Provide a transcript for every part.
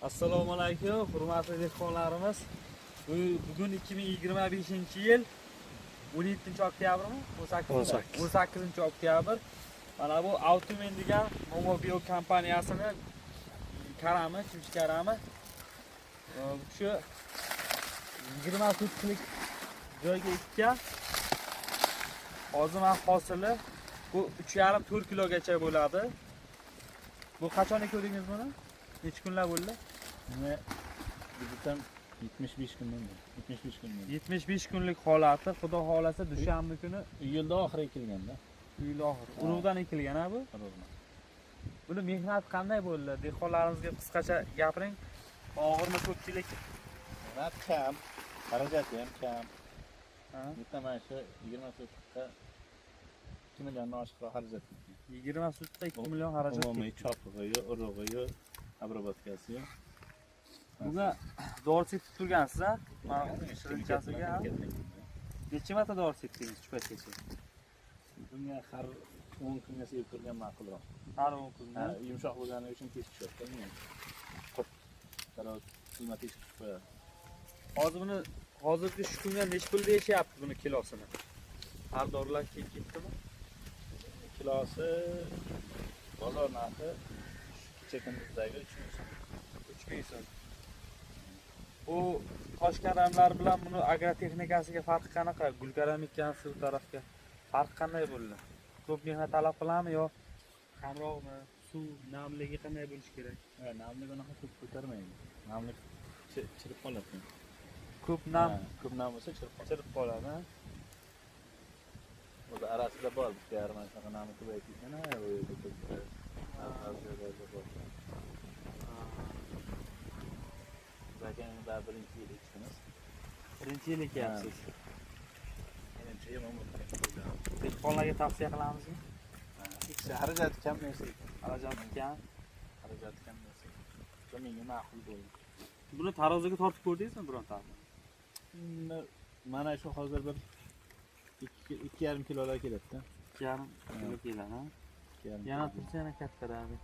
Assalomu alaykum, hurmatli dehqonlarimiz. Bugun 2025-yil 17-oktyabrmi? 18 oktyabr. Mana bu Automen degan Momo Bio kompaniyasini karami, chimchi karami. Shu 20 sotixlik joyga ekkan. Hozir mana hosili bu 3,5-4 kilogacha bo'ladi. Bu qachon ekdingiz buni? Necha kunlar bo'ldi? Buni bizdan 75 kundan beri. 75 kun. 75 kunlik holati, Xudo xolasa dushanba kuni iyulda oxiri ekilganda. Iyul oxiri. Urug'dan ekilgan ha bu? Urug'dan. Buni mehnat qanday bo'ldi? Dehqonlarimizga qisqacha gapiring. Og'irmi, ko'pchilik? Mehnat kam, xarajati ham kam. Bitta mana shu 20 sotixda 2 milliondan oshiqroq xarajat ketgan. 20 sotixda 2 million xarajat ketgan. Umumiy chopig'i, urug'i, obrobotkasi. Bunga dori sepib turgansiz a? Mana shirinchasiga. Necha marta dori sepdingiz shu paytgacha? Bunga har 10 kunga sepib turgan ma'qulroq. Har 10 kunga. Yumshoq bo'lgani uchun tez tushadi. Qurt darrov qiymat tez tushib qo'yadi. Hozir buni hozirgi shu kunga necha pul deyishyapti buni kilosini? Har dorilar kelib ketdimi? Kilosi bozor narxi kecha kunduzdagi 3000 so'm. 3000 so'm. Bu tosh karamlar bilan buni agrotexnikasiga farqi qanaqa? Gulkaram ekkansiz bu tarafga. Farqi qanday bo'ldi? Ko'p mehnat talab qiladimi yo kamroqmi? Suv namligi qanday bo'lishi kerak? Ha, namlik unaqa ko'p ko'tarmaydi. Namlik chirib qoladi. Ko'p nam, ko'p nam bo'lsa chirib qoladi. Chirib qoladi. O'zi arasida bor bitta yarim mana shunaqa nami ko'payib ketgan, u yerda ko'p. Bor. Lekin unda birinchi yil ekishimiz. Birinchi yil ekyapsiz. Menimcha yomon bo'lgan. Dehqonlarga tavsiya qilamizmi? Eksa xarajati kam narsa ekan. Xarajati kam. Xarajati kam narsa. Bu menga ma'qul bo'ldi. Buni taroziga tortib ko'rdingizmi birontani? Mana shu hozir bir 2,5 kilolar keladi-da. 2,5 kilo keladi, ha? Yana tursa yana kattaradi.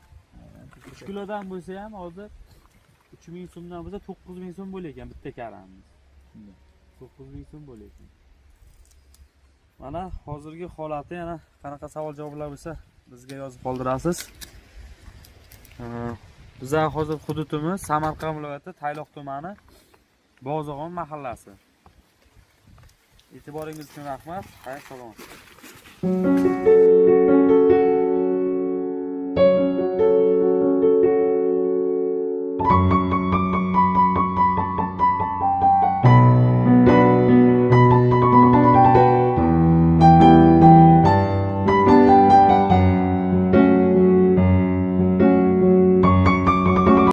3 kilodan bo'lsa ham hozir 3000 so'mdan bo'lsa 9000 so'm bo'lar ekan bitta karamimiz. 9000 so'm bo'lar ekan. Mana hozirgi holati, yana qanaqa savol javoblar bo'lsa bizga yozib qoldirasiz. Bizlar hozir hududimiz Samarqand viloyati Tayloq tumani Bozog'on mahallasi. E'tiboringiz uchun rahmat. Xayr, salomat.